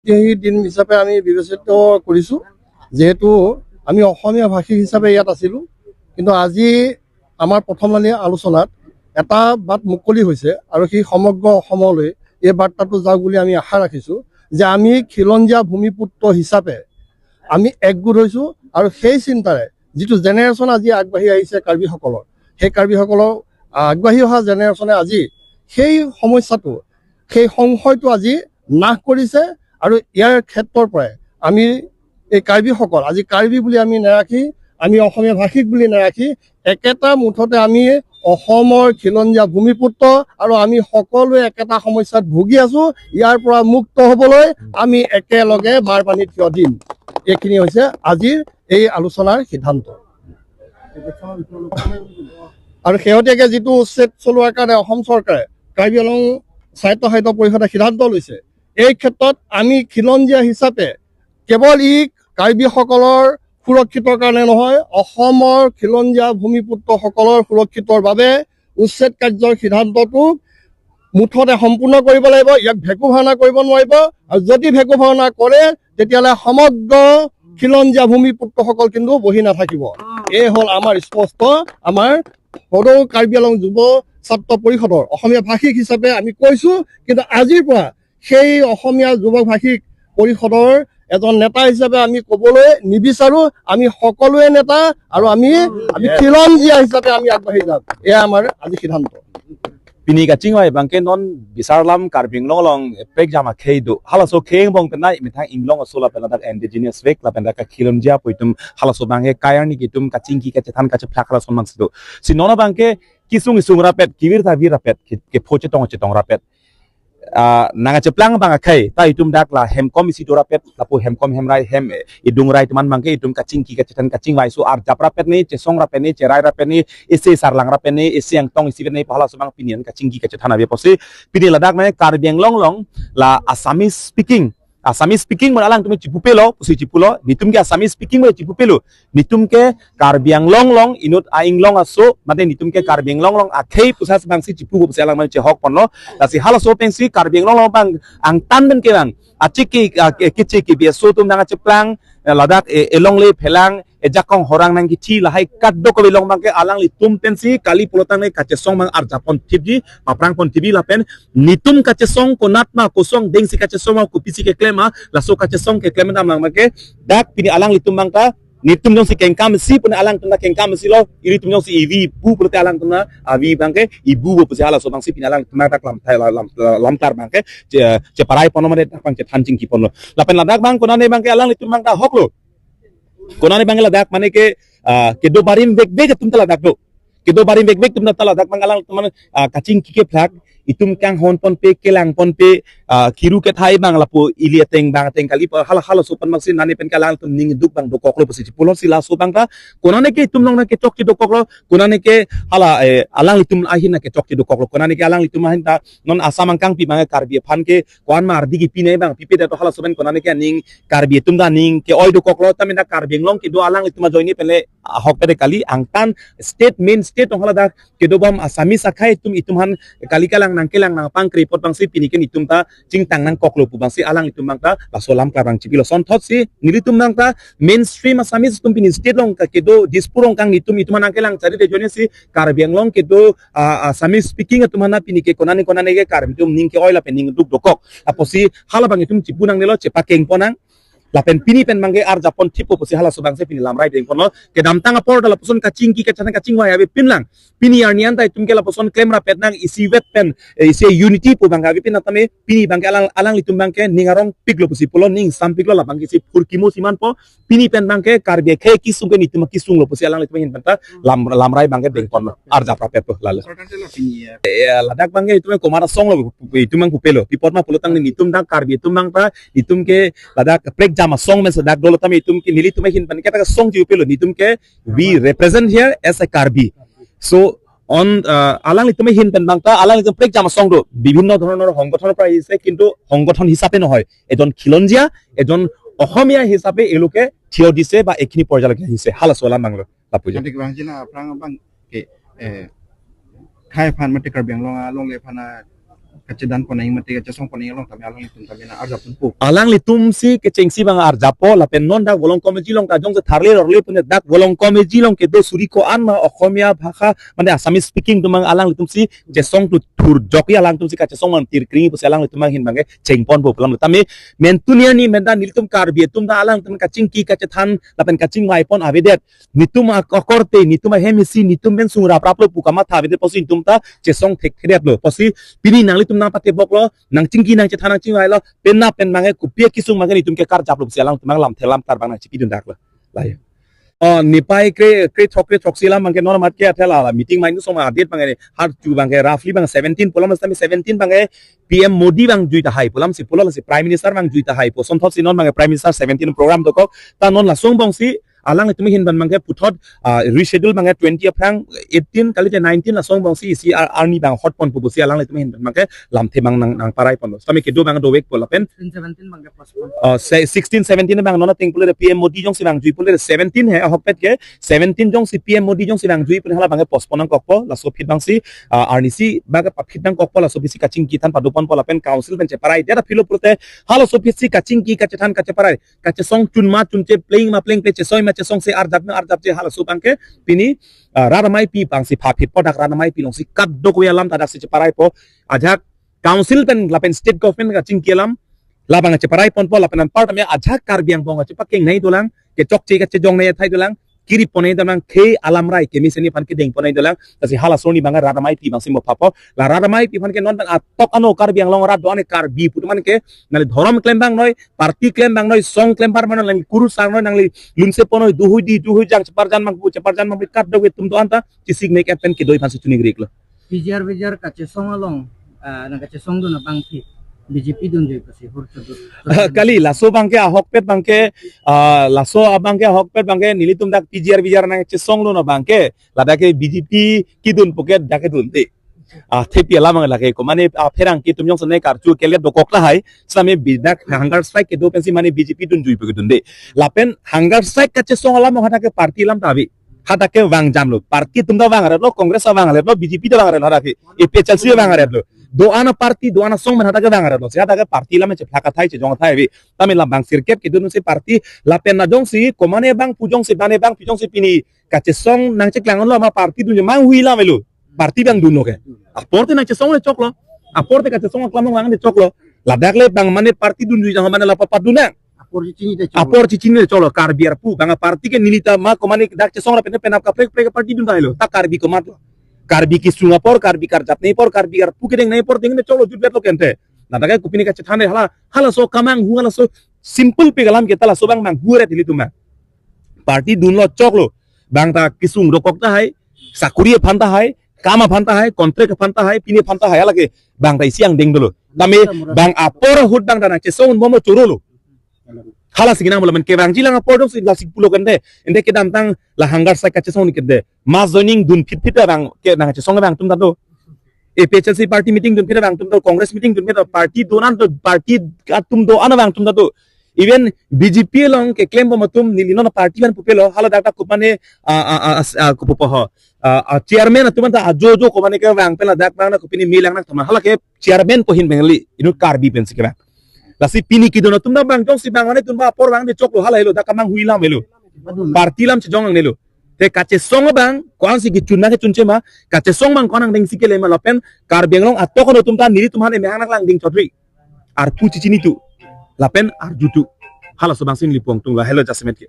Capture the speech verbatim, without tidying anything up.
ঐতিহাসিক দিন হিচাপে আমি বিবেচিত কৰিছো, যিহেতু আমি অসমীয়া ভাষিক হিচাপে ইয়াত আছিলো, কিন্তু আজি আমাৰ প্ৰথমলানি আলোচনাত এটা বাট মুকলি হৈছে আৰু সেই সমগ্ৰ অসমলৈ এই বাৰ্তাটো যাওক বুলি আমি আশা ৰাখিছো যে আমি খিলঞ্জীয়া ভূমিপুত্ৰ হিচাপে আমি একগোট হৈছো আৰু সেই চিন্তাৰে যিটো জেনেৰেশ্যন আজি আগবাঢ়ি আহিছে কাৰ্বিসকলৰ, সেই কাৰ্বিসকলৰ আগবাঢ়ি অহা জেনেৰেশ্যনে আজি সেই সমস্যাটো, সেই সংশয়টো আজি নাশ কৰিছে। আৰু ইয়াৰ ক্ষেত্ৰৰ পৰাই আমি এই কাৰ্বিসকল আজি কাৰ্বি বুলি আমি নাৰাখি, আমি অসমীয়া ভাষিক বুলি নাৰাখি, একেটা মুঠতে আমি অসমৰ খিলঞ্জীয়া ভূমিপুত্ৰ আৰু আমি সকলোৱে একেটা সমস্যাত ভুগি আছো। ইয়াৰ পৰা মুক্ত হবলৈ আমি একেলগে বাৰ পানীত থিয় দিম। এইখিনি হৈছে আজিৰ এই আলোচনাৰ সিদ্ধান্ত। আৰু শেহতীয়াকে যিটো উচ্ছেদ চলোৱাৰ কাৰণে অসম চৰকাৰে কাৰ্বি আংলং স্বায়ত্তশাসিত পৰিষদে সিদ্ধান্ত লৈছে, এই ক্ষেত্ৰত আমি খিলঞ্জীয়া হিচাপে কেৱল ই কাৰ্বিসকলৰ সুৰক্ষিতৰ কাৰণে নহয়, অসমৰ খিলঞ্জীয়া ভূমিপুত্ৰসকলৰ সুৰক্ষিতৰ বাবে উচ্ছেদ কাৰ্যৰ সিদ্ধান্তটো মুঠতে সম্পূৰ্ণ কৰিব লাগিব। ইয়াক ভেকু ভাওনা কৰিব নোৱাৰিব। আৰু যদি ভেকু ভাওনা কৰে, তেতিয়াহ'লে সমগ্ৰ খিলঞ্জীয়া ভূমিপুত্ৰসকল কিন্তু বহি নাথাকিব। এই হ'ল আমাৰ স্পষ্ট, আমাৰ সদৌ কাৰ্বি আংলং যুৱ ছাত্ৰ পৰিষদৰ অসমীয়া ভাষিক হিচাপে আমি কৈছো, কিন্তু আজিৰ পৰা সেই অসমীয়া যুৱ ভাষিক পৰিষদৰ এজন নেতা হিচাপে আমি ক'বলৈ নিবিচাৰো। আমি সকলোৱে নেতা আৰু আমি আমি খিলঞ্জীয়া হিচাপে আমি আগবাঢ়ি যাম। এয়া আমাৰ আজি সিদ্ধান্ত। Pini kachingvai abangke non bisarlam Karbi Anglong along prekjam akhei do. Halaso akhei angbong penai methang Inglong aso lapen ladak indigenous vek lapen ladak khilonjia pu itum halaso abangke kayar ni itum kachingki kachethan kachephlak halaso abangsi do. Si non abangke kisung isung rapet, kivir ta vir rapet, ki, kepho chetong chetong rapet. Ah, nangkacheplang abang akhei, ta itum dak la hemkom isi do rapet, lapu hemkom hemrai hem, eh, idung rai teman abangke itum kachingki kachethan kachingvai so arjap rapet ni, chesong rapet ni, cherai rapet ni, isi sarlang rapet ni, isi angtong isi ni, pu halaso abang pini an kachingki kachethan ave pusi, pini ladak me Karbi Anglong along, la Assamese speaking, Assamese speaking mo alangtum chipupelo, pusi chipulo, nitum ke Assamese speaking mo chipupelo, nitum ke Karbi Anglong along inut a-Inglong aso, mate nitum ke Karbi Anglong along akhei pusas abangsi chipu pusi alang man chehok ponlo, lasi halaso pensi Karbi Anglong along abang angtan pen kevang, achik ke, ah, ke, kichik ke biaso atum nangkacheplang, eh, ladak, eh, elongle phelang, ejakong horang nangkithi lahai kadokave along abangke alanglitum pensi kali pulotangte kachesong abang arjap ponthipji, paprang ponthipji lapen nitum kachesong konat ma kosong dengsi kachesong ma kopisi keklem ma laso kachesong keklem dam lang abangke dak pini alanglitum abangta nitum jongsi kengkam isi pun alangtum ta kengkam isi lo, ilitum jongsi ivi bu pulote alangtum ta avi abangke ibu bo pusi halaso abangsi pini alangtum ta lam, lam, lam, lamtar abangke che, cheparai ponlo mate dak abang chethan chingki ponlo. Lapen ladak abang konane abangke alanglitum abangta hoklo. Konane abang ladak mane ke, ah, kedo barim vek vek atum ta ladak do. Kedo barim vek vek atum ta ladak abang alang teman, ah, kachingki kephlak itum kanghon ponpe kelang ponpe, ah, kiru kethai abang lapu ili ateng abang ateng kali pa hala halaso pen maksi nane pen ke alangtum ning duk abang dokoklo pusi pulo si laso abangta konane ke itum along nangkechokche dokoklo, konane ke hala, eh, alanglitum ahin nangkechokche dokoklo, konane ke alanglitum ahin ta non Assam angkangpi abang Karbi aphan ke ko-an ma ardi kipi nai abang pipe dato halaso pen konane ke aning Karbi atum ta aning ke-oi dokoklo, tame ta Karbi Anglong kedo alanglitum ajoine penle ahok pede kali angtan state main state along haladak kedobom Assamese akhei atum itum aphan kali kalang nangkelang nangpangkri apot abangsi pini ke nitum ta chingtang nangkoklo pu abangsi alanglitum abangta laso alam klarang chipilo. Sonthotsi nelitum abangta mainstream Assamese atum pini state along kedo Dispur along kang nitum itum aphan nangkelang chari de ajoine si Karbi Anglong kedo, ah, Assamese speaking atum aphan pini ke konane konane ke Karbi atum ning ke-oi lapen ning duk dokok. Apotsi hala abang itum chipu nangnelo chepakeng ponnang. Lapen pini pen abangke arjap ponthippo pusi halaso abangsi pini lamrai deng ponlo. Kedamtang apor ta lapuson kachingki kachethan kachingvai avepin lang. Pini arni an ta itum ke lapuson klem rapet nang isi vet pen, eh, isi unity pu abangke avepin tame pini abangke alang, alanglitum abangke ning arongpiklo pusi pulo, ning sampiklo, la abangke isi phurkimo siman po. Pini pen abangke Karbi akhei kisung ke nitum kisunglo pusi alanglitum ahin penta lam, lamrai abangke deng ponlo. Arjap rapet po lalo. Sorkar te la pini ya. Eh, ladak abangke itum komat asonglo, itum abang pupelo. Pi apot ma pulotangte nitum dak Karbi atum abangta itum ke ladak prekjam asong men sedak dolo tame itum ke nelitum ahin pen ke ta song chipelo, nitum ke we represent here as a Karbi. So on, uh, alanglitum ahin pen abangta alanglitum prekjam asong do, বিভিন্ন ধৰণৰ সংগঠনৰ পৰা আহিছে, কিন্তু সংগঠন হিচাপে নহয়, এজন খিলঞ্জীয়া, এজন অসমীয়া হিচাপে এওঁলোকে থিয় দিছে বা এইখিনি পৰ্যায়লৈকে আহিছে। Halaso alam abanglo lapu jo. Nanti kebang jina aphrang abang ke, eh, khai aphan mate Karbi Anglong alongle aphan Chedan pon nangji mate kachesong pon nangji along tame alanglitum tame nang-arjap dunpo. Alanglitum si kechengsi abang arjappo lapen non dak Volongkom A G along ta jongsi tharle rorle pune dak Volongkom A G along kedo suri ko-an ma Okhomia bhasha mane Assamese speaking atum abang alanglitum si chesong tu thurjokji alangtum si kachesong man tirkring pusi alanglitum abang ahin abangke chengponpo pu alam tame mentuni ani menda nelitum Karbi atum ta alangtum kachingki kachethan lapen kachingvaipon avedet. Netum ak-, akorte, netum ahem isi, netum pen sungrapraplo pu kamatha avedet pusi netum ta chesong thekthedetlo. Pusi pini nanglitum nangpateboklo, nangchingki nangchethan nangchingvailo, penap pen abangke kopi akesung abangke netum ke karjaplo pusi alangtum abang lamthe lamklar abang nangchipidundaklo. Lahai. Oh, niphai kre, kre throk kre throksi alam abangke non amat ke athela la meeting main song adet abangke har chu abangke roughly abang seventeen pu alam sitame seventeen abangke P M Modi abang jui tahai pu alam si pulo lasi Prime Minister abang jui tahai pu asonthotsi non abangke Prime Minister seventeen program dokok ta non laso angbongsi alanglitum ahin abangke puthot, ah, reschedule abangke twenty aphrang eighteen kalite nineteen laso angbongsi isi ar-, arni abang hotponpo pusi alanglitum ahin abangke lamthe abang nang, nangparaiponlo. Sitame kedo abang dovekpo lapen sixteen seventeen abang ke postpone. Oh, se-, sixteen seventeen abang non ateng pulote P M Modi jongsi abang jui pulote seventeen he ahokpet ke seventeen jongsi P M Modi jongsi abang jui pun hala abangke postpone nangkokpo laso aphi abangsi, ah, arnisi abangke paphit nangkokpo laso aphisi kachingki than padoponpo lapen council pen cheparaidet aphi lo pulote halaso aphisi kachingki kachethan kacheparai kachesong chun ma chunche pleng ma plengple chesoi ma chesongse arjap ma arjapche halaso abangke pini, ah, rat ameipi abangsi phaphitpo dak rat ameipi alongsi kadokave alam ta daksi cheparaipo ajak council pen lapen state government kachingki alam labang cheparaiponpo lapen anparta me ajak Karbi angbong chepakengnei dolang kechokche kachejong nei athai dolang kiri ponnei dolang khei alamrai kemesen aphan kedeng ponnei dolang lasi halaso arni abangke rat ameipi abangsi mo phapo la rat ameipi aphan ke non abang atok ano Karbi Anglong arat do-an Karbi pu atum abangke nangli dhorom klem abang noi party klem abang noi song klem abang noi nangli kurusar noi nangli lunse ponnoi duhui di duhui jang cheparjan abang pu cheparjan abang pu kadokave atum do-an ta chesik mek pen kedo aphansi chuning riklo. P G R V G R kachesong along, ah, nangkachesongdun abangke B J P dunjui pusi hur chodut. Kali, laso abangke ahokpet abangke, ah, laso abangke ahokpet abangke nelitum dak P G R V G R nangchesongdun abangke, ladak ke B J P kedun puke dak kedunde. Ah, thepi alam abang lake ko, mane, ah, pherangke atum jongsi ne karchu kelet dokok tahai, sitame bi dak hunger strike kedo pensi mane B J P dunjui pu kedunde. Lapen hunger strike kachesong alam hadak ke party alam ta ave. Hadak ke vangjamlo. Party atum ta vangretlo, Congress ta vangretlo, B J P ta vangretlo hadak ke. A P H L C ta vangretlo. Do-an aparty, do-an asong pen hadak ke vangretlo. Si hadak ke party alam cheplak athai chejong athai ave. Tame labang sirkep kedunsi party lapen na jongsi, komane abang pu jongsi, bane abang pu jongsi pini kachesong nangcheklang lo ma party dunjui manghui alam avelo. Party abang dunlo ke. Aporte nangchesongle choklo. Aporte kachesong aklam abang le choklo. Ladak le abang mane party dunjui jang mane la papadun nang. Apor chechinine choklo. Apor chechinine choklo Karbi arpu abang party ke neli ta ma komane dak chesong ra pen penap kaprek prek party dun tahai lo. Ta Karbi komatlo. Karbi kesung apor, Karbi karjapnei apor, Karbi arpu kedengnei apor dengnei choklo jutvetlo kente. Ladak ke kopine kachethan re hala, halaso kamanghu halaso simple pi alam ke ta laso abang manghu re nelitum ma. Party dunlo choklo. Abang ta kesung dokok tahai, sakuri aphan tahai, kam aphan tahai, contract aphan tahai, pine aphan tahai, hala ke abang ta isi angdeng dolo. Tame abang apor ahut abang ta nangchesong mo mo chorolo. Hala si nang mo lamen kevangji lang apor dongsi lasi pulo kente. Ente kedamtang la hunger strike kachesong ni kente. Mass joining dun phit phit abang ke nangchesong abang atum ta do. A P H L C party meeting dun phit abang atum do, Congress meeting dun phit do, party do-an do, party atum do-an abang atum ta do. Even B J P along keklem bom atum neli non party abang pupelo, hala dak dak kopane, ah, ah, ah, ah, ah, kopopo ho. Ah, ah, chairman atum ta ajo jo komane kevang pen ladak abang na kopine milang na tama hala ke chairman ko ahin Bengali, inut Karbi pensi kevang. Lasi pini kedun atum ta abang jongsi abang mane atum ba apor vangde choklo hala helo dak kamanghui alam avelo. Party alam chejong angnelo. Te kachesong abang, ko-ansi kechun nangkechunche ma, kachesong abang ko-an angdengsi kele ma lapen, Karbi Anglong atok ano atum ta nelitum aphan emehang nanglang ding chodri. Arpu chechini tu, lapen arju tu. Halaso abangsi neli pu angtung lo, helo jasemet ke.